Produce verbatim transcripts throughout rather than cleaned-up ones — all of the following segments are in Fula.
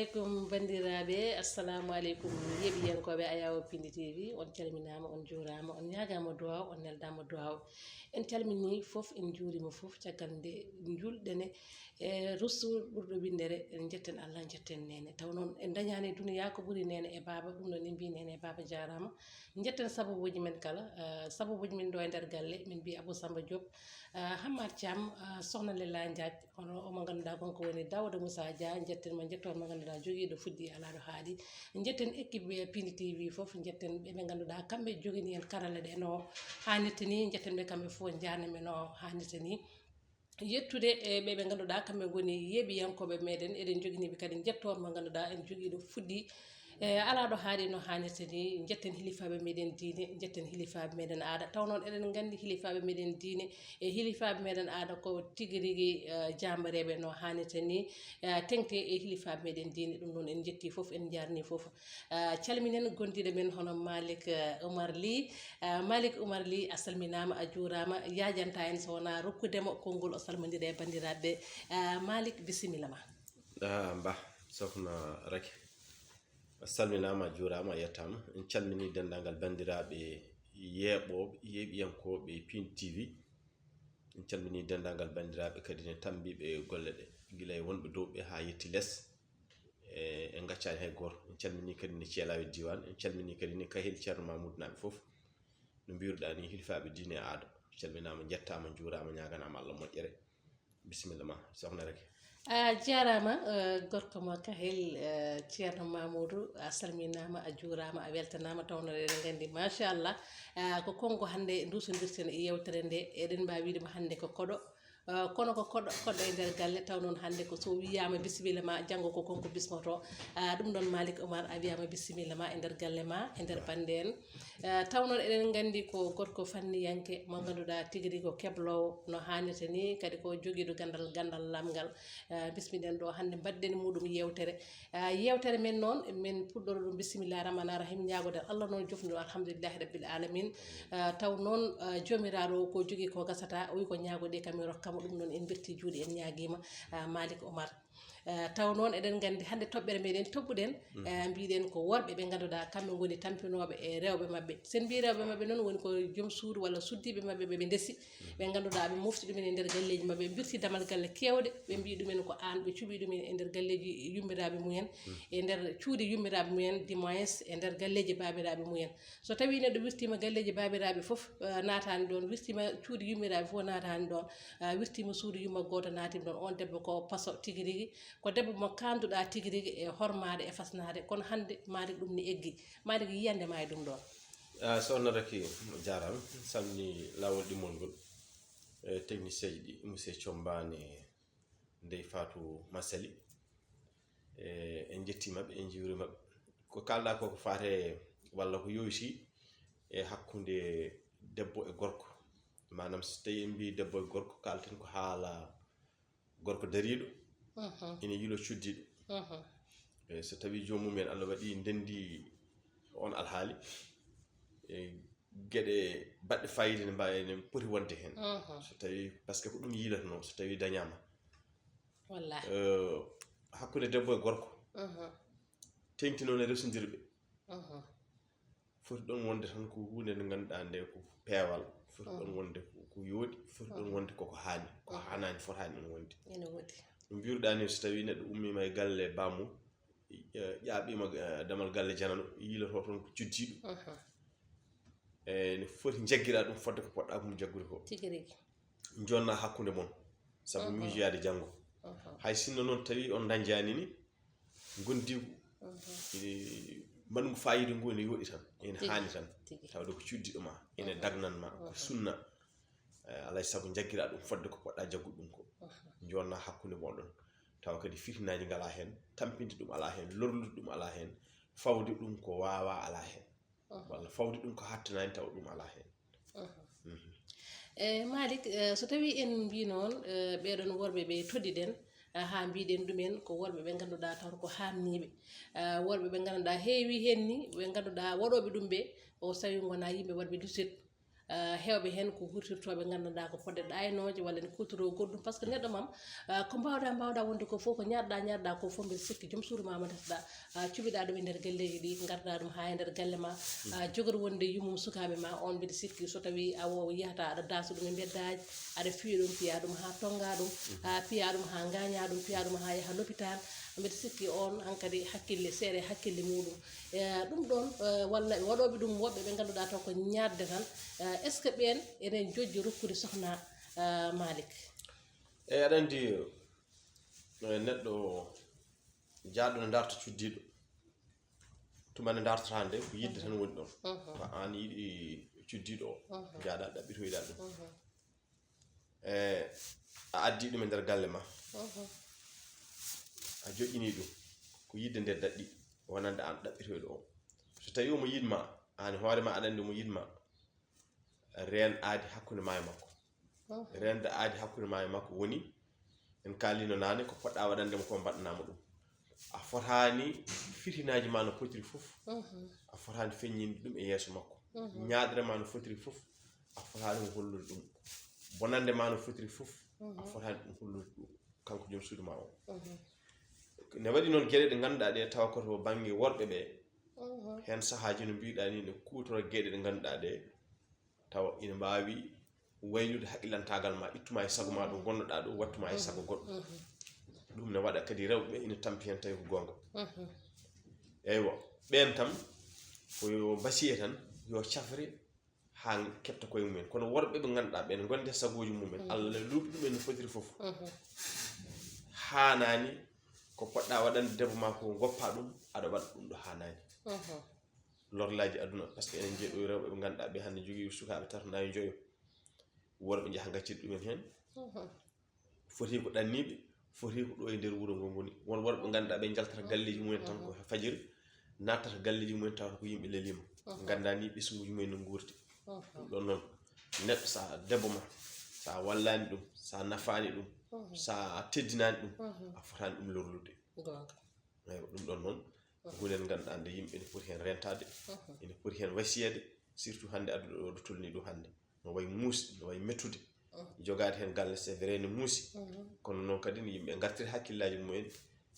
Aleykum banndiraaɓe, assalamu aleykum yeeɓiyankooɓe Ayawo Pindi T V, on calminaama, on juuraama, on ñaagaama duwaaw, on neldaama duwaaw. En calminii fof, en njuuriima fof, caggal nde njuulɗen e rusu ɓurɗo winndere, en njetten Allah, njetten neene. Taw noon en ndañaani e duniyaa ko ɓuri neene e baaba, ɗum noon en mbii neene e baaba jaaraama. Njetten sababuuji men kala, ah, sababuuji men ɗo e nder galle, min mbii Abou Samba Diop, ah, Hammar Thiam, ah, Sohna Lella Ndiaye, hono omo ngannduɗaa kon ko woni Daouda Moussa Dia, njetten mo, njettoon mo ngannduɗaa jogiiɗo fuɗɗi alaa ɗo haaɗi. Njetten équipe Pindi T V fof, njetten ɓe ɓe ngannduɗaa kamɓe jogini en karalla ɗe no haanirta ni, njetten ɓe kamɓe fof njaarna men no haanirta ni. Yettude e ɓe ɓe ngannduɗaa kamɓe ngoni yeeɓiyankooɓe meɗen, eɗen joginiiɓe kadi njettoor mo ngannduɗaa en jogiiɗo fuɗɗi e alaa ɗo haaɗi no haanirta ni. Njetten hilifaaɓe meɗen diine, njetten hilifaaɓe meɗen aada. Taw noon eɗen nganndi hilifaaɓe meɗen diine e hilifaaɓe meɗen aada ko tigi rigi, eh, jaambareeɓe no haanirta ni, eh, teŋte e hilifaaɓe meɗen diine. Ɗum noon en njettii fof, en njaarnii fof. Ah, calminen gondiiɗo men hono Malick, eh, Oumar Ly. Ah, Malick Oumar Ly, a salminaama, a juuraama, yaajanta en so wonaa rokkude mo konngol o salmondira e banndiraaɓe. Ah, Malick, bisimilla ma. Ah, mbah, sohna Raky. A salminaama, a juuraama, a yettaama. En calminii denndaangal banndiraaɓe yeeɓooɓe, yeeɓiyankooɓe Pindi T V. En calminii denndaangal banndiraaɓe kadi ne tammbiiɓe golle ɗe, gila e wonɓe dow ɓe haa yetti les. E, en ngaccaani hay gooto. En calminii kadi ne Ceelaawi Diiwaan, en calminii kadi ne Kahel Ceerno Mamoudou naaɓe fof. No mbiruɗaa ni, hilifaaɓe diine e aada, calminaama, njettaama, njuuraama, ñaaganaama Allah moƴƴere. Bisimilla ma, sohna Raky. A jaaraama, eh, gorko ma Kahel, eh, Ceerno Mamoudou, a salminaama, a juuraama, a weltanaama, tawnoo eɗen nganndi, machallah, eh, ko konngo hannde nduusondirten e yeewtere nde, eɗen mbaawi wiide mo hannde ko koɗo, eh, kono ko koɗo, koɗo e nder galle, taw noon hannde ko so wiyaama bisimilla ma, janngo ko kanko bismoto. Ah, ɗum ɗoon Malick Oumar, a wiyaama bisimilla ma e nder galle ma, e nder bannde en. Eh, taw noon eɗen nganndi ko gorko fanniyanke mo ngannduɗaa tigi rigi ko kebloowo no haanirta ni, kadi ko jogiiɗo ganndal, ganndal lamngal. Eh, bismiɗen ɗo hannde mbaɗɗen muɗum yeewtere. Eh, yeewtere men noon, men puɗɗoro ɗum bisimilla rahmani rahim, ñaagoɗen Allah noon jofnuɗo alhamdulillahi rabbil alamin. Eh, taw noon, eh, joomiraaɗo o ko jogii ko gasata, o wi ko ñaagoɗe kam mi rokka mo, ɗum noon en mbirti juuɗe en ñaagiima, eh, Malick Oumar. Eh, taw noon eɗen nganndi hannde toɓɓere meɗen toɓɓuɗen, eh, mbiɗen ko worɓe ɓe ngannduɗaa kamɓe ngoni tampinooɓe e rewɓe maɓɓe. So en mbii rewɓe maɓɓe noon woni ko joom suudu walla suddiiɓe maɓɓe ɓe ɓe ndesi, ɓe ngannduɗaa ɓe mofti ɗumen e nder galleeji maɓɓe, ɓe mbirti damal galle keewɗe, ɓe mbii ɗumen ko aan, ɓe cuɓii ɗumen e nder galleeji yummiraaɓe mumen, e nder cuuɗi yummiraaɓe mumen, du moins e nder galleeji baabiraaɓe mumen. So tawii neɗɗo wirtiima galleeji baabiraaɓe fof, eh, naataani ɗoon, wirtiima cuuɗi yummiraaɓe fof naataani ɗoon, eh, wirtiima suudu yumma gooto naatiima ɗoon, oon debbo ko paso tigi rigi, ko debbo mo kaanduɗaa tigi rigi e hormaade e fasnaade, kono hannde Malick ɗum ne eggi. Malick, yiyannde ma e ɗum ɗoon. Ah, sohna Raky, jaaraama, salmini laawol ɗimmol ngol, e technicien ji ɗi, monsieur Thiombane, Ndeye Fatou Massali. E, en njettii maɓɓe, en njuuriima ɓe. Ko kaalɗaa ko, ko faate walla ko yowiti e hakkunde debbo e gorko. Maanaam, so tawii en mbii debbo e gorko, kaalten ko haala gorko dariiɗo, ina yiilo cuddiiɗo. E, so tawii joomum en Allah waɗi ndenndi oon alhaali, e, geɗe baɗɗe faayiida ne mbaawi, ne poti wonde heen. So tawii, parce que ko ɗum yiilatonoo, so tawii dañaama. Wallaahi. Eh, hakkunde debbo e gorko, teeŋti noon e resondirɓe. Foti ɗoon wonde tan ko huunde nde ngannduɗaa nde ko peewal, foti ɗoon wonde ko, ko yooɗi, foti ɗoon wonde koko haani, ko haanaani, fotaani ɗoon wonde. Ene woodi. No mbiruɗaa ni, so tawii neɗɗo ummiima e galle bammum, eh, ƴaaɓiima, eh, damal galle janano, yiiloto toon ko cuddiiɗo. Ene foti njaggiraa ɗum fodde ko poɗɗaa ɗum jaggude ko. Tigi rigi. Jonna hakkunde mon, sabu miijoyaade janngo. Hay sinno noon tawi on dañjaani ni, ngondiigu, e, mbaɗngu faayiida ngu ene yooɗi tan, ene haani tan. Tawde ko cuddiiɗo ma, ene dagnan ma, ko sunna. Eh, alaa e sago njaggiraa ɗum fodde ko poɗɗaa jaggude ɗum ko. Jonna hakkunde moɗon. Tawa kadi fitinaaji ngalaa heen, tampinde ɗum alaa heen, lorlude ɗum alaa heen, fawde ɗum ko waawaa alaa heen. Walla fawde ɗum ko hattanaani tawa ɗum alaa heen. E, Malick, eh, so tawii en mbii noon, eh, ɓeeɗoon worɓe ɓe toɗɗiɗen, eh, haa mbiɗen ɗumen ko worɓe ɓe ngannduɗaa taw ko haamniiɓe. Eh, worɓe ɓe ngannduɗaa heewi heen ni, ɓe ngannduɗaa waɗooɓe ɗum ɓe, o sawi ngonaa yimɓe waɗɓe lusirɗe. Ah, heewɓe heen ko hurtirtooɓe nganndanɗaa ko podde ɗaaynooje walla ne kuutoroo goɗɗum, par ce que neɗɗo mam, ah, ko mbaawɗaa mbaawɗaa wonde ko fof, ko ñaaɗɗaa ñaaɗɗaa ko fof, mbiɗa sikki joom suudu ma mo ndesɗaa, ah, cuɓiɗaa ɗum e nder galleeji ɗi, ngardaa ɗum haa e nder galle ma, ah, jogori wonde yummum sukaaɓe ma on, mbiɗa sikki so tawii a wo- yahata aɗa daasa ɗum e mbeddaaji, aɗa fiya ɗum, piya ɗum haa tonngaa ɗum, ah, piya ɗum haa ngaañaa ɗum, piya ɗum haa yaha lopital, mbiɗa sikki on hankadi hakkille seeɗa e hakkille muɗum. Eh, ɗum ɗon, eh, walla e waɗooɓe ɗum woɓɓe ɓe ngannduɗaa taw ko ñaatde tan, eh, est ce que ɓeen ene jojji rokkude sohna, eh, Malik? Eyi, aɗa anndi, eh, neɗɗo jaaɗo ne darta cuddiiɗo, tuma nde dartata nde ko yidde tan woni ɗon. Mhm. Ko aan yiɗi cuddiiɗo o, mhm, jaaɗa ɗaɓɓitoyɗa ɗum. Mhm. E a addi ɗum e nder galle ma, mhm, a joƴƴini ɗum, ko yidde nde daɗɗi, wonande aan ɗaɓɓitoyɗo o. So tawi omo yiɗma, aan hoore ma aɗa anndi omo yiɗma, reen aadi hakkunde ma e makko. Mhm. Reende aadi hakkunde ma e makko woni, en kaalino naane, ko poɗɗa waɗande mo ko mbaɗanamo ɗum. A fotaani fitinaaji ma no potiri fof, mhm, a fotaani feññinde ɗum e yeeso makko. Mhm. Ñaaɗre ma no fotiri fof, a fotaani mo hollude ɗum. Bonande ma no fotiri fof, a, mhm, fotaani ɗum hollude ɗum, kanko joom suudu ma o. Mhm. Ne waɗi noon geɗe ɗe ngannduɗaa ɗe tawa ko to bannge worɓe ɓe. Mhm. Heen sahaaji no mbiɗa ni, ne kuutora geɗe ɗe ngannduɗaa ɗe tawa ina mbaawi waylude haqqillantaagal ma, ittuma e sago ma ɗo ngonnoɗaa ɗo, wattuma e sago goɗɗo. Mhm. Ɗum ne waɗa kadi rewɓe ɓe ina tampi heen tawi ko goonga. Mhm. Eywa, ɓeen tan ko yo mbasiye tan, yo cafre haa keɓta koye mumen. Kono worɓe ɓe ngannduɗaa ɓeen ngonde sagooji mumen, mhm, Allah luuɓi ɗumen no fotiri fof. Mhm. Haanaani ko poɗɗa waɗande debbo ma ko, ngoppa ɗum, aɗa waɗa ɗum ɗo haanaani. Mhm. Lorlaaji aduna, par ce que enen njeeɗo rewɓe ɓe ngannduɗaa ɓe hannde njogii sukaaɓe tato, nayo, njoyo. Worɓe njaha ngaccita ɗumen heen. Mhm. Foti ko ɗanniiɓe, foti ko ɗo e nder wuro ngo ngoni. Won worɓe ngannduɗaa ɓe njaltata galleeji mumen tan ko, mhm, fajiri, nattata galleeji mumen tawa ko yimɓe leliima. Mhm. Nganndaa ni ɓesnguuji mumen no nguurdi. Mhm. Ɗum ɗon noon, neɗɗo sa debbo ma, sa wallaani ɗum, sa nafaani ɗum, mhm, sa teddinaani ɗum, mhm, a fotaani ɗum lorlude. Goonga. Eywa, ɗum ɗon noon, mhm, ko huunde nde ngannduɗaa nde yimɓe ene poti heen rentaade, mhm, ene poti heen wasiyeede, surtout hannde aduna o ɗo tolnii ɗo hannde. No wayi muusde, no wayi mettude. Mhm. Jogaade heen galle, c'est vrai, ne muusi. Mhm. Kono noon kadi ne yimɓe ngartira hakkillaaji mumen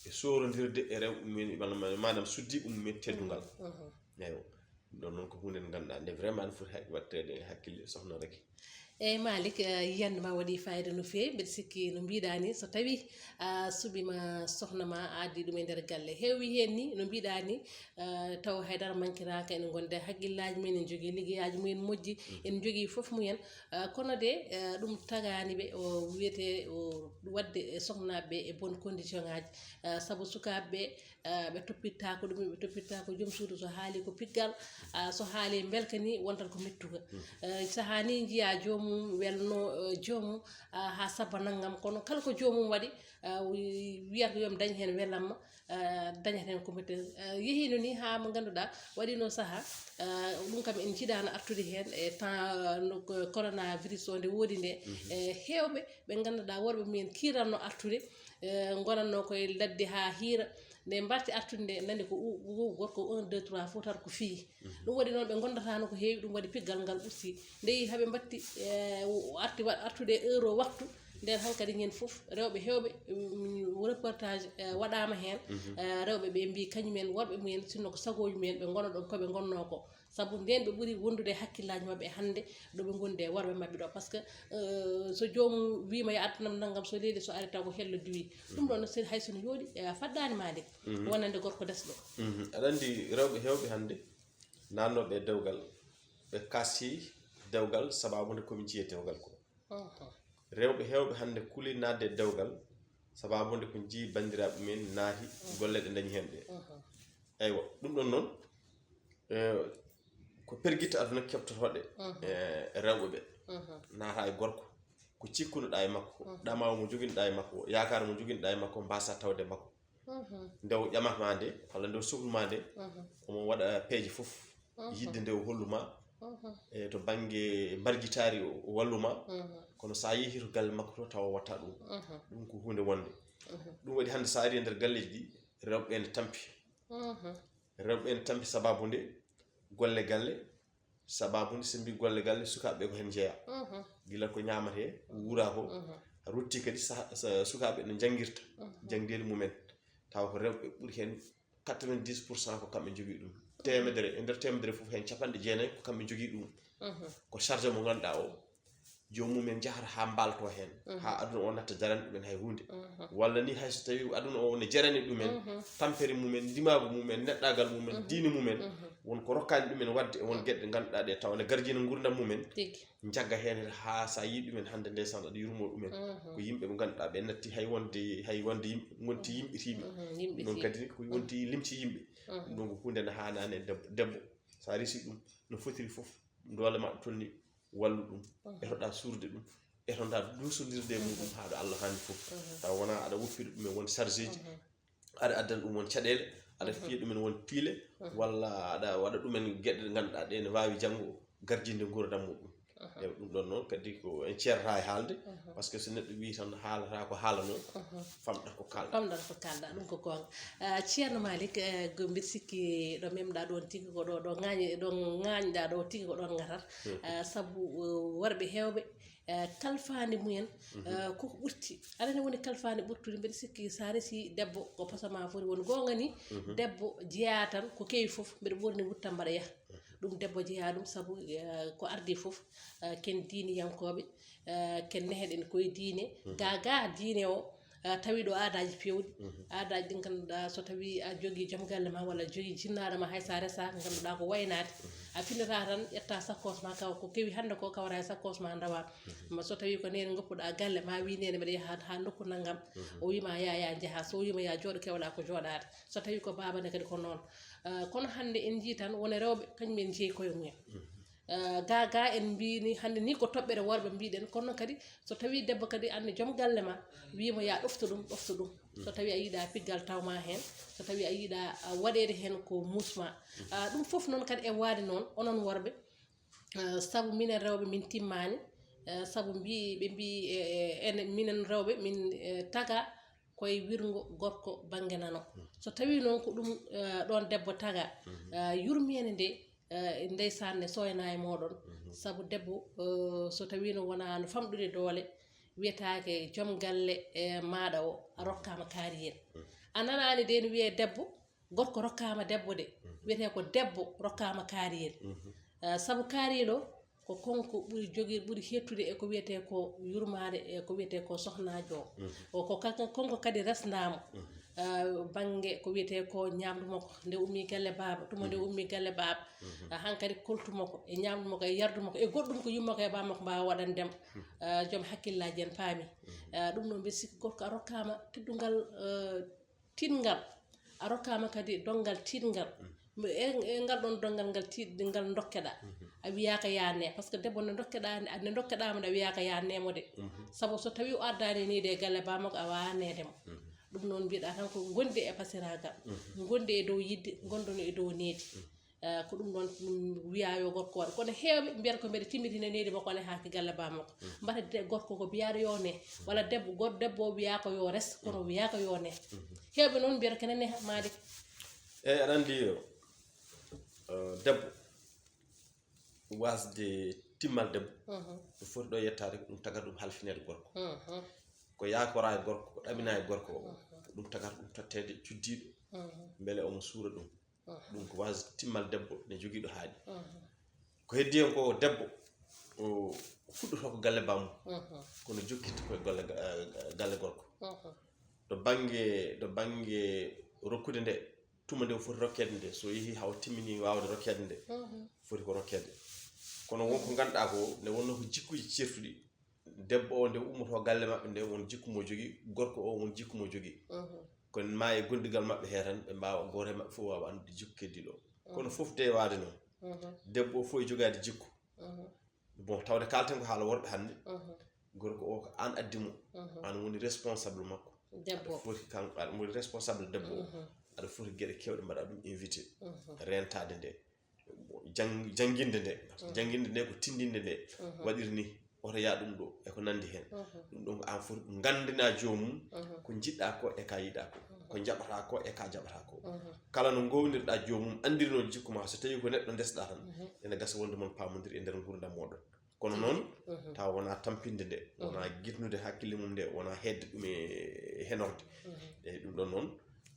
e sorondirde e rewɓe mumen, walla ma-, maanaam suddiiɓe mumen teddungal. Mhm. Eywa. Ɗum ɗon noon ko huunde nde ngannduɗaa nde vraiment ne foti hak-, waɗteede e hakkille, sohna Raky. Eyi, Malik, eh, yiyannde ma waɗi fayida no feewi. Mbeɗa sikki no mbiɗa ni, so tawi a suɓima sohna ma, a addi ɗum e nder galle. Heewi heen ni, no mbiɗa ni, eh, taw haydara mankiraaka, ene ngonda e hakkillaaji mumen, ene njogii liggeyaaji mumen moƴƴi, mhm, ene njogii fof mumen. Eh, kono de, eh, ɗum tagaani ɓe o wiyete o waɗde e sohnaaɓe ɓe e bonne condition ŋaaji. Eh, sabu sukaaɓe ɓe, eh, ɓe toppittaako ɗum, ɓe toppittaako joom suudu. So haali ko piggal, ah, so haali mbelka ni, wontat ko mettuka. Mhm. Eh, sahaa ni njiya joomum welno, eh, joomum, ah, haa sabba nanngam, kono kala ko joomum waɗi, ah, wi-, wiyata ko yo mi dañ heen welamma, ah, dañat heen ko metti. Ah, yehiino ni haa mo ngannduɗaa waɗiino sahaa, ah, ɗum kam en njiɗaano artude heen e temps, ah, no ko coronavirus o nde woodi nde, mhm, eh, heewɓe ɓe ngannduɗaa worɓe mumen kiiratno artude, eh, ngonatno koye ladde haa hiira. Nde mbarti artude nde, nani ko u-, u-, gorko un, deux, trois, fof tan ko fii. Mhm. Ɗum waɗi noon ɓe ngondataano ko heewi, ɗum waɗi piggal ngal ɓurti. Nde yii haɓe mbatti, eh, o arti wa-, artude e heure o waktu, nden hankadi ñen fof, rewɓe heewɓe, mm, reportage, eh, waɗaama heen. Mhm. Eh, rewɓe ɓe mbii kañumen, worɓe mumen, sinno ko sagooji mumen, ɓe ngona ɗon ko ɓe ngonnoo ko. Sabu nden ɓe ɓuri wondude e hakkillaaji maɓɓe hannde ɗo ɓe ngondi e worɓe maɓɓe ɗo. Par ce que, euh, so joomum wiima yo addanam nanngam, so leeli so ari taw ko hello diwi. Ɗum ɗon no sel hay so no yooɗi, eh, a faddaani ma de, mhm, wonande gorko desɗo. Mhm. Aɗa anndi rewɓe heewɓe hannde naatnooɓe e dewgal, ɓe kaasi dewgal sababu nde komi jiye dewgal ko. Mhm. Rewɓe heewɓe hannde kuli naatde e dewgal sababu nde ko njii banndiraaɓe mumen naati, mhm, golle ɗe ndañi heen ɗe. Mhm. Eywa, ɗum ɗon noon, eh, ko pergitte aduna keɓtotooɗe, mhm, eh, e rewɓe ɓe. Mhm. Naata e gorko, ko cikkunoɗaa e makko, mhm, ɗamaawu mo joginɗaa e makko, yaakaar mo joginɗaa e makko, mbaasa tawde makko. Mhm. Nde o ƴamata ma nde, walla nde o soklu ma nde, mhm, omo waɗa peeje fof, mhm, yidde nde o hollu ma, mhm, e to bannge mbargitaari o, o wallu ma. Mhm. Kono so a yehii to galle makko to, tawa watta ɗum. Mhm. Ɗum ko huunde wonde. Mhm. Ɗum waɗi hannde so a ari e nder galleeji ɗi, rewɓe ɓe ne tampi. Mhm. Rewɓe ɓe ne tampi sababu nde golle galle, Sababu nde, so mbi golle galle, sukaaɓe ɓe ko heen njeyaa. Gila ko ñaamatee, wuuraa ko, rutti kadi sa- sa- sukaaɓe no njanngirta janngeele mumen. Tawa ko rewɓe ɓuri heen, quatre-vingt-dix pour cent ko kamɓe njogii ɗum. Teemedere, e nder teemedere fof, heen capanɗe jeenayi ko kamɓe njogii ɗum. Ko charge mo ngannduɗaa o, joomum en njahata haa mbaaltoo heen, haa aduna o natta jarani ɗumen hay huunde. Walla ni hay so tawii aduna o ne jarani ɗumen, tampere mumen, ndimaagu mumen, neɗɗaagal mumen, diine mumen, won ko rokkaani ɗumen waɗde e won geɗe ɗe ngannduɗaa ɗe tawa ne garjina nguurndam mumen. Tigi. Njagga heen haa so a yii ɗumen hannde, ndeysaan, aɗa yurmoo ɗumen. Ko yimɓe ɓe ngannduɗaa ɓe natti hay wonde, hay wonde yimɓe, ngonti yimɓitiiɓe. Ɗum noon kadi ko wonti limti yimɓe. Ɗum ɗoon ko huunde nde haanaani e debbo. Debbo, so a resi ɗum no fotiri fof, doole ma tolni, wallu ɗum, etoɗaa suurde ɗum, etoɗaa duusondirde e muɗum haa ɗo Allah haani fof. Tawa wonaa aɗa woppira ɗum e won charge ji, aɗa addana ɗum won caɗeele, aɗa fiya ɗumen won piile, walla aɗa waɗa ɗumen geɗe ɗe ngannduɗaa ɗe ne waawi janngo garjinde nguurndam muɗum. Ewa, ɗum ɗoon noon kadi ko en ceerata e haalde, par ce que so neɗɗo wii tan haalata ko haalanoo, famɗata ko kaalɗa. Famɗata ko kaalɗa, ɗum ko goonga. Ah, Ceerno Malick, eh, go- mbiɗa sikki ɗo memɗa ɗoon tigi ko ɗo, ɗo ŋaañi-, ɗo ŋaañɗa ɗo tigi ko ɗoon ngatata. Ah, sabu, eh, worɓe heewɓe, eh, kalfaandi mumen, eh, koko ɓurti. Aɗa ne woni kalfaandi ɓurtude, mbiɗa sikki so a resi debbo ko poso ma foti woni goonga ni, debbo jeyaa tan ko kewi fof, mbiɗa ɓurni wuttan mbaɗa yaha. Ɗum debbo jeyaa ɗum sabu, eh, ko ardi fof, eh, ken diiniyankooɓe, eh, ken neheɗen koye diine. Ga, ga diine o, eh, tawi ɗo aadaaji peewɗi. Aadaaji ɗi ngannduɗaa so tawi a jogii joom galle ma walla a jogii jinnaaɗo ma, hay so a resaaka ngannduɗaa ko waynaade. A finata tan ƴetta sakkoos ma kawa ko kewi hannde ko kawra e sakkoos ma ndawa. Ma so tawi ko nene ngoppuɗaa galle ma wi nene mbeɗa yaha haa nokku nanngam. O wima ya, ya njaha. So wima ya jooɗo kewɗa ko jooɗaade. So tawi ko baaba ne kadi ko noon. Ah, kono hannde en njii tan wona rewɓe kañum en njeeyi koye mumen. Ah, ga, ga en mbini hannde ni ko toɓɓere worɓe mbiɗen, kono kadi so tawi debbo kadi anndi joom galle ma, wimo ya ɗofto ɗum, ɗofto ɗum. So tawi a yiɗa piggal tawma heen, so tawi a yiɗa, ah, waɗeede heen ko muusma. Ah, ɗum fof noon kadi e waade noon, onon worɓe, ah, sabu minen rewɓe min timmaani, ah, sabu mbi, ɓe mbi, e, e, enen, minen rewɓe min, e, taga koye wirngo gorko bannge nano. So tawi noon ko ɗum, eh, ɗoon debbo taga, eh, yurmeende nde, eh, ndeysaan ne sooyna e mooɗon. Sabu debbo, eh, so tawi no wona no famɗude doole, wiyetaake joom galle, eh, maaɗa o, a rokkaama kaariyel. A nanaani de no wiyee debbo, gorko rokkaama debbo de, wiyetee ko debbo rokkaama kaariyel. Eh, sabu kaariyel o, ko kanko ɓuri jogii, ɓuri heettude e ko wiyetee ko yurmaade, e ko wiyetee ko sohnaajo o. O ko ka-, kanko kadi resndaamo, ah, bannge ko wiyetee ko ñaamdu makko, nde ummi galle baaba, tuma nde ummi galle baaba. Ah, hankadi koltu makko, e ñaamdu makko, e yardu makko, e goɗɗum ko yumma ko e baaba makko mbaawa waɗande mo. Ah, joom hakkillaaji en paami. Ah, ɗum noon mbiɗa sikki gorko a rokkaama teddungal, ah, tiiɗngal, a rokkaama kadi donngal tiiɗngal. E, e ngal ɗoon donngal ngal tiiɗngal dokkeɗaa, a wiyaaka yaa ne, par ce que debbo nde dokkeɗaa, nde dokkeɗaama nde a wiyaaka yaa ne mo de. Sabu so tawi o addaani needi e galle baaba makko, a waawaa neede mo. Ɗum noon mbiɗa tan ko ngondi e pasiraagal, ngondi e dow yiɗde, ngondono e dow needi. Eh, ko ɗum ɗoon, mm, wiyaa yo gorko waɗ. Kono heewɓe mbiyata ko mbeɗa timmitina needi makko, ne haaki galle baaba makko. Mbata de gorko ko mbiyaɗo yo ne, walla debbo, gor-, debbo o wiyaa ko yo res, kono wiyaa ko yo ne. Heewɓe noon mbiyata kene ne maali. Eyi, aɗa anndi, eh, debbo, wasde timmal debbo, ɗum foti ɗo yettaade ko ɗum tagata ɗum halfineede gorko. Ko yaakoraa e gorko, ko ɗaminaa e gorko o, ko ɗum tagata ɗum totteede cuddiiɗo, mbele omo suura ɗum. Ɗum ko wasde timmal debbo ne jogiiɗo haaɗi. Ko heddi hen ko debbo, o fuɗɗotoo ko galle bammum, kono jokkita koye golle ga-, eh, galle gorko. To bannge, to bannge rokkude nde, tuma nde o foti rokkeede nde, so yehii haa o timmini waawde rokkeede nde, foti ko rokkeede. Kono won ko ngannduɗaa ko, nde wonnoo ko jikkuuji ceertuɗi, debbo o nde ummotoo galle maɓɓe nde, won jikku mo jogii, gorko o won jikku mo jogii. Kono ma e gondigal maɓɓe hee tan, ɓe mbaawa, gooto e maɓɓe fof waawa anndude jikku keddiiɗo o. Kono fof dewaade noon. Debbo o fof e jogaade jikku. Bon, tawde kaalten ko haala worɓe hannde. Gorko o ko aan addi mo. Aan woni responsable makko. Debbo. Aɗa foti kan-, aɗa woni responsable debbo o. Aɗa foti geɗe keewɗe mbaɗa ɗum invité. Rentaade nde. Jang-, jannginde nde. Jannginde nde ko tinndinde nde. Waɗiri ni. oto yaa ɗum ɗo e ko nanndi heen. Ɗum ɗon ko aan foti ɗum nganndina joomum ko njiɗɗaa ko e ka yiɗaa ko, ko njaɓataa ko e ka jaɓataa ko. Kala no ngownirɗaa joomum, anndirnoo jikku maa, so tawii ko neɗɗo ndesɗaa tan, ene gasa wonde mon paamondir e nder nguurndam mooɗon. Kono noon, tawa wonaa tampinde nde, wonaa gitnude hakkille mum nde, wonaa heedde ɗum e henorde. Eeyi, ɗum ɗon noon,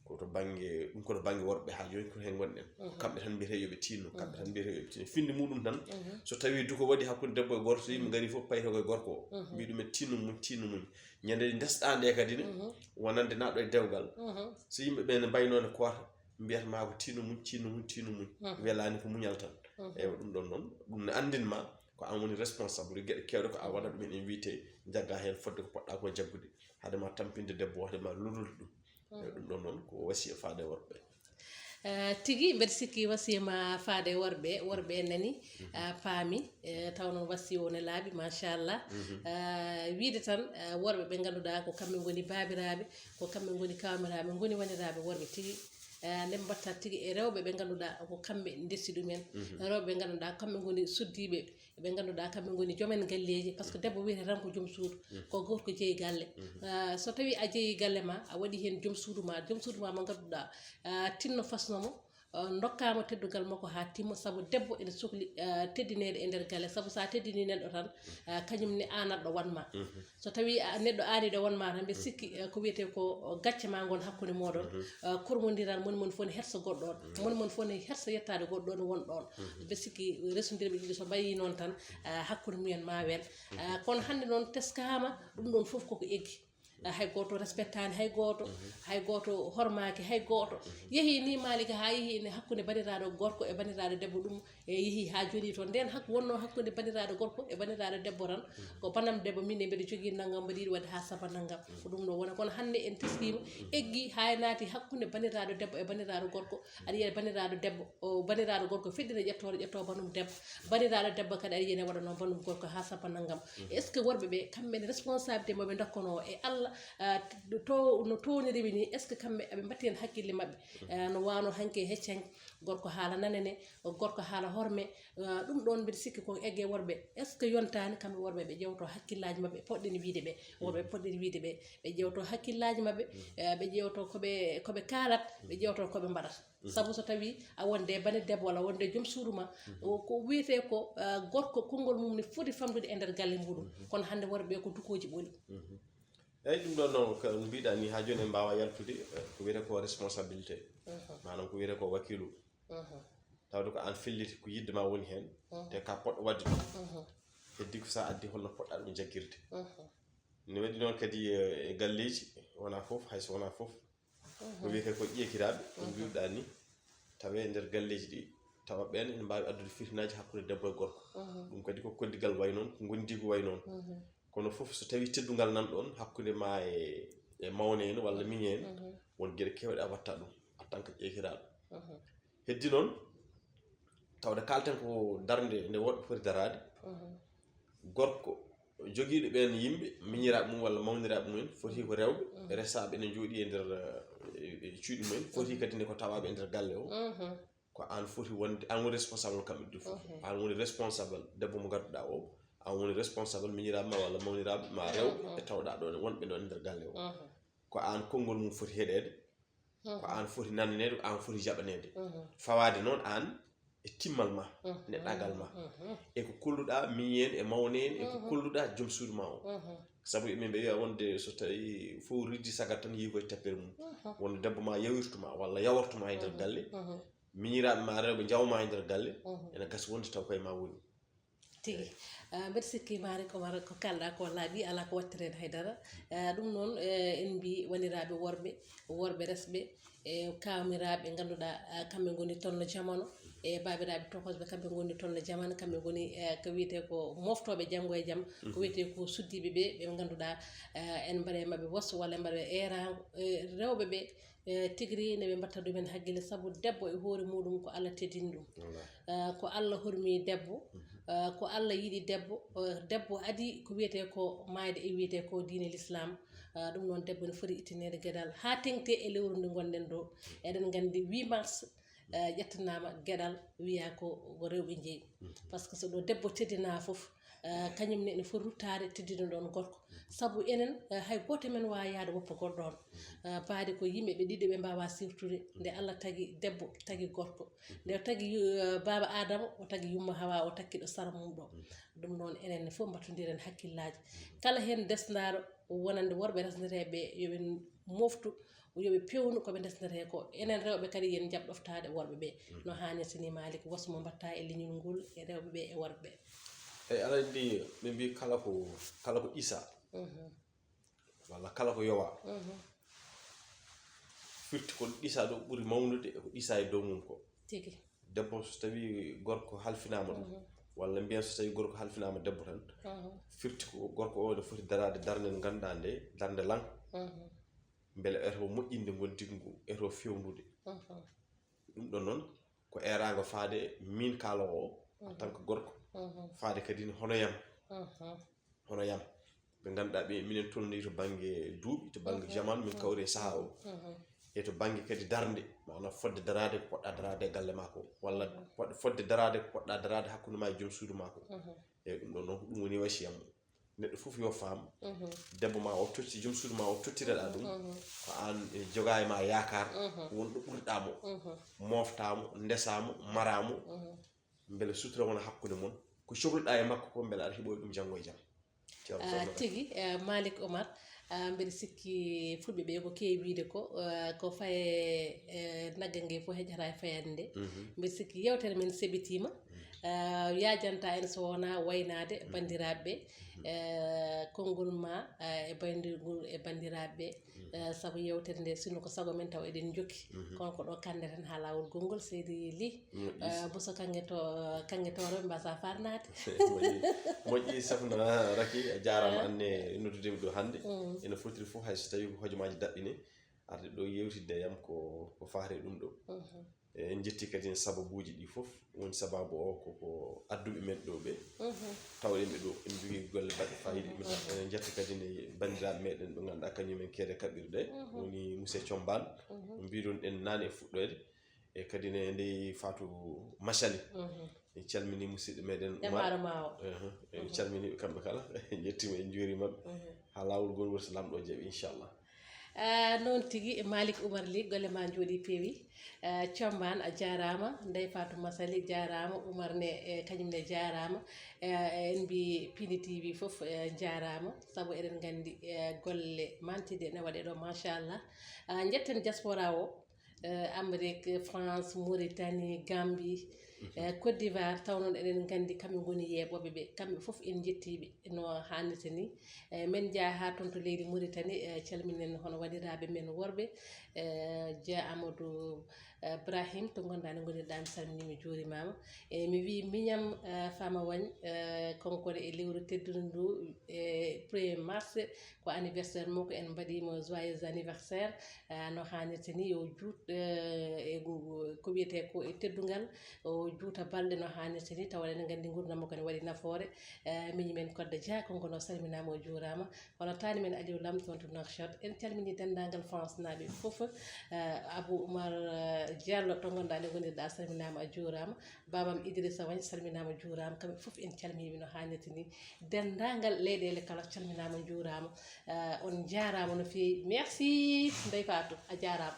ko to bannge, ɗum ko to bannge worɓe haa jooni ko heen ngonɗen. Ko kamɓe tan mbiyetee yo ɓe tiinno, kamɓe tan mbiyetee yo ɓe tiinno. Finde muɗum tan, so tawii duko waɗi hakkunde debbo e gorko, so yimɓe ngarii fof payto ko e gorko o. Mbiya ɗumen tiinno muñ, tiinno muñ. Ñande nde ndesɗaa nde kadi ne, wonande naatɗo e dewgal. So yimɓe ɓe ne mbaynoo ne koota, mbiyata maa ko tiinno muñ, tiinno muñ, tiinno muñ. Welaani ko muñal tan. Eywa, ɗum ɗon noon, ɗum ne anndin ma ko aan woni responsable. Geɗe keewɗe ko a waɗat ɗumen, en wiyte jagga heen fodde ko poɗɗa ko jaggude. Hade ma tampinde debbo, hade ma lorlude ɗum. Eywa, ɗum ɗon noon ko wasiya faade e worɓe. Eh, tigi, mbeɗa sikki wasiya ma faade e worɓe, worɓe en nani, ah, paami, eh, taw noon wasiya o ne laaɓi, machallah. Ah, wiide tan, ah, worɓe ɓe ngannduɗaa ko kamɓe ngoni baabiraaɓe, ko kamɓe ngoni kawmiraaɓe, ngoni waniraaɓe worɓe tigi. Eh, nde mbatta tigi e rewɓe ɓe ngannduɗaa ko kamɓe ndesi ɗumen. Rewɓe ɓe ngannduɗaa kamɓe ngoni suddiiɓe, ɓe ngannduɗaa kamɓe ngoni joomen galleeji, par ce que debbo wiyete tan ko joom suudu, ko gorko jeyi galle. Ah, so tawii a jeyi galle ma, a waɗi heen joom suudu ma, joom suudu ma mo ngannduɗaa, ah, tinno fasno mo, ah, ndokkaama teddungal makko haa timma, sabu debbo ene sokli, ah, teddineede e nder galle, sabu so a teddinii neɗɗo tan, ah, kañum ne aanatɗo won ma. So tawii a neɗɗo aaniiɗo won ma tan, mbeɗa sikki, eh, ko wiyetee ko, oh, gacce ma ngon hakkunde mooɗon, eh, kormondiral, moni mon fof ne hersa goɗɗo on, moni mon fof ne hersa yettaade goɗɗo on won ɗon. Mbeɗa sikki resondirɓe ɗiɗo so mbayii noon tan, eh, hakkunde mumen ma wel. Eh, kono hannde noon teskaama, ɗum ɗon fof koko eggi. Eh, hay gooto respectaani hay gooto, hay gooto hormaaki hay gooto. Yehii ni Malick haa yehii ne hakkunde bandiraaɗo gorko e bandiraaɗo debbo, ɗum e yehi haa joni toon. Nden hak wonno hakkunde bandiraaɗo gorko e bandiraaɗo debbo tan, ko banam debbo, min e mbeɗa jogii nanngam, mbaɗi ɗum waɗde haa saba nanngam, ko ɗum ɗo wona. Kono hannde en teskiima, eggi haa e naati hakkunde bandiraaɗo debbo e bandiraaɗo gorko, aɗa yiya bandiraaɗo debbo, o bandiraaɗo gorko feɗɗina ƴettoore, ƴettoo banum debbo, bandiraaɗo debbo kadi aɗa yiya ne waɗa noon banum gorko haa saba nanngam. Est ce que worɓe ɓe kamɓe ne responsabilité mo ɓe ndokkanoo e Allah, ah, to no towniri ɓe ni, est ce que kamɓe aɓe mbatti heen hakkille maɓɓe? Ah, no waano hanke heccanke, gorko haala nanane, gorko haala horme. Ah, ɗum ɗoon mbiɗa sikki ko egge worɓe, est ce que yontaani kamɓe worɓe ɓe ƴeewto hakkillaaji maɓɓe poɗɗen wiide ɓe? Worɓe poɗɗen wiide ɓe, ɓe ƴeewto hakkillaaji maɓɓe, eh, ɓe ƴeewto ko ɓe, ko ɓe kaalat, ɓe ƴeewto ko ɓe mbaɗata. Sabu so tawii a wonde bane debbo walla wonde joom suudu ma, o ko wiyetee ko, ah, gorko konngol mum ne foti famɗude e nder galle muɗum. Kono hannde worɓe ɓe ko dukooji ɓoli. Eeyi, ɗum ɗoon noon ko no mbiɗa ni, haa jooni en mbaawaa yaltude, eh, ko wiyetee ko responsabilité. Maanaam ko wiyetee ko wakiilu. Tawde ko aan felliti, ko yiɗde ma woni heen, te ka poɗɗo waɗde ɗum. Heddi ko so a addi holno poɗɗa ɗum jaggirde. Ne waɗi noon kadi, eh, e galleeji, wonaa fof, hay so wonaa fof, ko wiyetee ko ƴeekiraaɓe, ko mbiruɗaa ni, tawee nder galleeji ɗi, tawa ɓeen ene mbaawi addude fitinaaji hakkunde debbo e gorko. Ɗum kadi ko koddigal wayi noon, ko ngondiigu wayi noon. Kono fof so tawii teddungal nan ɗoon hakkunde ma e, e mawne en walla miñe en, won geɗe keewɗe a watta ɗum en tant que ƴeekiraaɗo. Heddi noon, tawde kaalten ko darnde nde woɗɓe foti daraade. Gorko jogiiɗo ɓeen yimɓe, miñiraaɓe mum walla mawniraaɓe mum en, foti ko rewɓe, resaaɓe ene njooɗii e nder, eh, e cuuɗi mum en, foti kadi ne ko tawaaɓe e nder galle o. Ko aan foti wonde, aan woni responsable kamɓe ɗiɗo fof. Aan woni responsable debbo mo ngannduɗaa o, aan woni responsable miñiraaɓe ma walla mawniraaɓe ma rewɓe ɓe tawɗaa ɗoon, wonɓe ɗoon e nder galle o. Ko aan konngol mum foti heɗeede, ko aan foti nananeede, ko aan foti jaɓaneede. Fawaade noon aan e timmal ma, neɗɗaagal ma, e ko kolluɗaa miñi en e mawne en, e ko kolluɗaa joom suudu ma o. Sabu emin mbiya wonde so tawii fof riddi sagat tan yii koye tappere mum. Wonde debbo ma yawirtu ma walla yawortu ma e nder galle, miñiraaɓe ma rewɓe njawma e nder galle, ene gasa wonde taw koye ma woni. Tigi. Ah, mbeɗa sikki Malick Oumar ko kalɗa ko laaɓi, alaa ko wattiri heen haydara. Ah, ɗum noon, eh, en mbi waniraaɓe worɓe, worɓe resɓe, e kaamiraaɓe ngannduɗaa, ah, kamɓe ngoni tolno jamano, e baabiraaɓe tokosɓe kamɓe ngoni tolno jamano, kamɓe ngoni, eh, ko wiyetee ko moftooɓe janngo e jam, ko wiyetee ko suddiiɓe ɓe, ɓe ngannduɗaa, eh, en mbaɗa e maɓɓe wos walla en mbaɗa e eeraango, eh, rewɓe ɓe, eh, tigi ri ne ɓe mbatta ɗumen hakkille, sabu debbo e hoore muɗum ko Allah teddini ɗum. Eh, ko Allah hormi debbo, eh, ko Allah yiɗi debbo, eh, debbo adii ko wiyetee ko maayde e wiyetee ko diine l'islam. Eh, ɗum noon debbo ne foti ittineede geɗal haa teŋti e lewru ndu ngonɗen ɗo. Eɗen nganndi huit mars, eh, ƴettanaama geɗal, wiya ko, ko rewɓe njeyi. Par ce que so ɗo debbo teddinaa fof, eh, kañum ne ene foti ruttaade teddina ɗoon gorko. Sabu enen, eh, hay gooto men waawa yahde woppa goɗɗo ɗoon. Eh, baade ko yimɓe ɓe ɗiɗo ɓe mbaawaa siwtude. Nde Allah tagi debbo, tagi gorko. Nde o tagi yu-, eh, baaba Aadama, o tagi yumma Hawa, o takki ɗo sara mum ɗo. Ɗum noon, enen ne fof mbattondiren hakkillaaji. Kala heen desnaaɗo wonande worɓe resndeteeɓe ɓe, yo ɓe moftu, yo ɓe peewnu ko ɓe ndesnetee ko. Enen rewɓe kadi, yen njaɓ ɗoftaade worɓe ɓe. No haanirta ni, Malick, was mo mbaɗta e leñol ngol e rewɓe ɓe e worɓe ɓe? Eyi, aɗa anndi, ɓe mbii kala ko, kala ko ɗisa, Mhm. walla kala ko yowa, Mhm. firti ko ɗisa ɗo ɓuri mawnude e ko ɗisa e dow mum ko. Tigi. Debbo, so tawi gorko halfinaama ɗum, Mhm. walla mbiyen so tawi gorko halfinaama debbo tan, Mhm. firti ko gorko o ne foti daraade darnde nde ngannduɗaa nde, darnde lan, Mhm. mbele eto moƴƴinde ngondigu ngu, eto fewndude. Mhm. Ɗum ɗon noon, ko eeraango faade min kaaloowo o, en tant que gorko, Mhm. faade kadi ne hono yam. Mhm. Hono yam. Ɓe ngannduɗaa ɓe, minen tolnii to bannge duuɓi, to bannge Mhm. jaman, min Mhm. kawri e sahaa o. Mhm. E to bannge kadi darnde, maanaam fodde daraade ko poɗɗa daraade e galle maa ko, walla Mhm. fodde, fodde daraade ko poɗɗa daraade hakkunde maa e joom suudu maa ko. Mhm. Eyi, ɗum ɗon noon, ko ɗum woni wasiyam. Neɗɗo fof yo faam, Mhm. debbo ma o totti, joom suudu ma o tottireɗaa ɗum, Mhm. ko aan ene jogaa e ma yaakaar, Mhm. won ɗo ɓurɗaa mo, Mhm. mooftaa mo, ndesaa mo, maraa mo, Mhm. mbele sutura wona hakkunde mon. Ko cohluɗaa e makko ko, mbele aɗa heɓoya ɗum janngo e jam. Ceerno Ah, Soxna Kane. Tigi, ah, Malick Oumar, ah, mbeɗa sikki fulɓe ɓe ko keewi wiyde ko, ah, ko faye, eh, nagge nge fof heƴata e fayande nde. Mhm. Mbeɗa sikki yeewtere men seɓitiima. Mhm. Ah, yaajanta en so wonaa waynaade Mhm. banndiraaɓe ɓe. Mhm. Eh, konngol ma, ah, e bayndirgol e banndiraaɓe ɓe. Mhm. Eh, sabu yeewtere nde, sinno ko sago men taw eɗen njokki. Mhm. Kono ko ɗo kanndeten haa laawol gonngol, seydi Ly. Moƴƴi. Eh, Bousso Kanngé to, Kanngé Tooro, ɓe mbasa farnaade. Moƴƴi, moƴƴi, Soxna Raky, a jaaraama Eh. aan ne noddude mi ɗo hannde. Mm. Ene fotiri fof, hay so tawii ko hojomaaji daɓɓi ne, arde ɗo yeewtidde e am ko, ko faati e ɗum ɗo. Mhm. E, en njetti kadi en sababuuji ɗi fof. Woni sababu o ko, ko adduɓe men ɗo ɓe. Mhm. Tawɗen ɓe ɗo, en njogii golle baɗɗe faayiida. Mhm. Eɗen njetta kadi ne banndiraaɓe meɗen ɓe ngannduɗaa kañum en keede kaɓirɗe. Mhm. Woni Monsieur Thiombane. Mhm. No mbiɗon ɗen naane e fuɗɗoyde. E kadi ne Ndeye Fatou Massaly. Mhm. En calminii musidɗo meɗen Umar. Jamaare ma o. Ehe. En Mhm. calminii ɓe kamɓe kala. En njettiima, en njuuriima ɓe. Mhm. Haa laawol ngol woni so Laamɗo o jaɓi, inchallah. Ah, noon tigi, Malick Oumar Ly, golle ma njooɗi peewi. Ah, Thiombane, a jaaraama. Ndeye Fatou Massaly jaaraama. Oumar ne, eh, kañum ne jaaraama. Eh, en mbi Pini T V fof, eh, jaaraama. Sabu eɗen nganndi, eh, golle mantiɗe ne waɗe ɗo, machallah. Ah, njetten diaspora o. Eh, Amérique, France, Mauritanie, Gambie, Mhm. eh, Côte d'Ivoire, taw noon eɗen nganndi kamɓe ngoni yeeɓooɓe ɓe. Kamɓe fof en njettii ɓe no haanirta ni. Eh, men njaha haa toon to leydi Mauritanie, eh, calminen hono wanndiraaɓe men worɓe, eh, Dia Amadou, eh, Brahim, to ngonɗaa, nde ngonirɗaa, mi salminii, mi juurimaama. E mi wii miñam, eh, Fama Wagne, eh, konkone e lewru teddundu ndu, e premier mars, ko anniversaire makko, en mbaɗii mo joyeux anniversaire, eh, no haanirta ni, yo juut, eh, e gu-, ko wiyetee ko e teddungal, o juuta balɗe no haanirta ni, tawa eɗen nganndi nguurndam makko ne waɗi nafoore. Eh, miñi men Kodde Dia, konkone o salminaama, o juuraama. Hono taani men Aliou Lam toon to Nouakchott, en calminii denndaangal France naaɓe fof. Eh, Abou Oumar, eh, Diallo, to ngonɗaa, nde ngonirɗaa, salminaama, a juuraama. Baabam Idrissa Wagne salminaama, juuraama. Kamɓe fof en calminii ɓe no haanirta ni. Denndaangal leyɗeele kala calminaama, njuuraama. Eh, on njaaraama no feewi. Merci, Ndeye Fatou, a jaaraama.